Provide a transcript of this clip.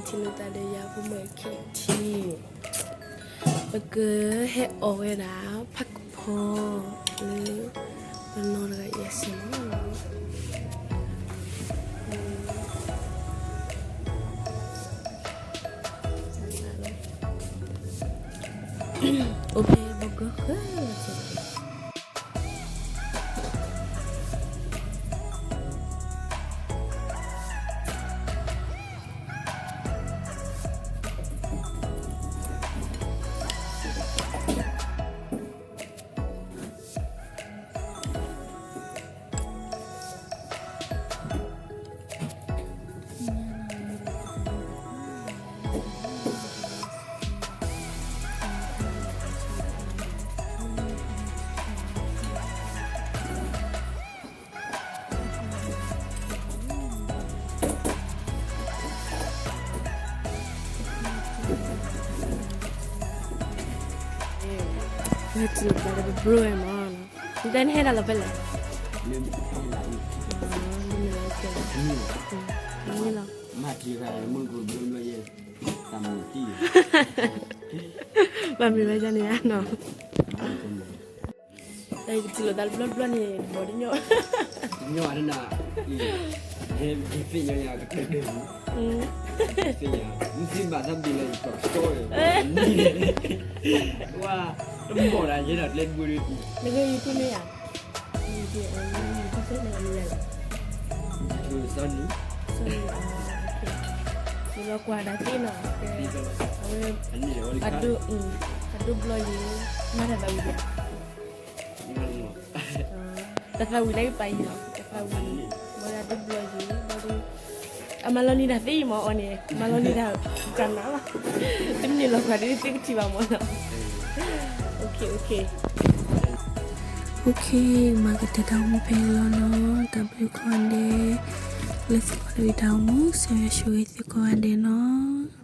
ထံၣ်လိာ်သးဒီးယၤဖိမုၣ်ခဲထံၣ်, ပကဟဲအီၣ်ဝဲဒၣ် ဖးကဖီ လၢ ပနီၢ်တဂၤအံၤအစဲးလီၤ. အိၣ်ဖဲဘီကၢဃၢၤလီၤ. ဟဲတုၤလၢပှၤဒီးပဘြိဝဲမးနီၤ, နတၢ်နဟဲဒၣ်လီၤဖဲလဲၣ်, နမ့ၢ်လီၤ, မ့ၢ်လီၤ, ဘၣ်မ့ၢ်ဝဲဒ်န့ၣ်ဧါနီၤ. တၢ်အံၤကတုၤလီၤသးလၢဘျီဘျီန့ၣ် ဘီဒ်ညီ, ညီနၤ, ဟဲသ့ၣ်ညါယၤကတၢၢ်တၢၢ်, သ့ၣ်ညါ, မ့ၢ်သ့ၣ်ဘၣ်သးဘ့ၣ်လၢယကီၢ်ကတီၢ်, ဝါ, တမီၢ်ဒၣ်ယဲဒၣ်ကျဲတဘိဒီး, နကယူၤထူၣ်မ့ၢ်ဧါ, ယူၤထူၣ်မ့ၢ်ဧါ, ယလီၤကွၢ်ဒၣ်သ့ၣ်နီၤ, အဝဲ, အဒိ, အဒိဘျီယံၤ, မၤတၢ်သးဝံၣ်ဒံး, တၢ်သးဝံၣ်လၢယပာ်ယံၤနီၤ, တၢ်သးဝံၣ်, ဘၣ်ဒီးအဒိဘျီယံၤ, ဘၣ်ဒီး, အမၤလီၤနံၤတၢ်သ့အံၤမးအီၤန့ၣ်, မၤလီၤနံၤတၢ်ကနၣ်လီၤ, တမ့ၢ်လီၤကွၢ်ဒ်သုကထံၣ်ဘၣ်မးနီၤ, အိၣ်ခ့, အိၣ်ခ့, မၤကတၢၢ်တၢ်အိၣ်မူဖဲအံၤလီၤနီၤ, တၢ်ဘျုးကိးဂၤဒဲး, လၢသုကိးဂၤဒဲးတၢ်အိၣ်မူ ဆၢဂ့ၤဆၢဝါသုကိးဂၤဒဲးနီၤ.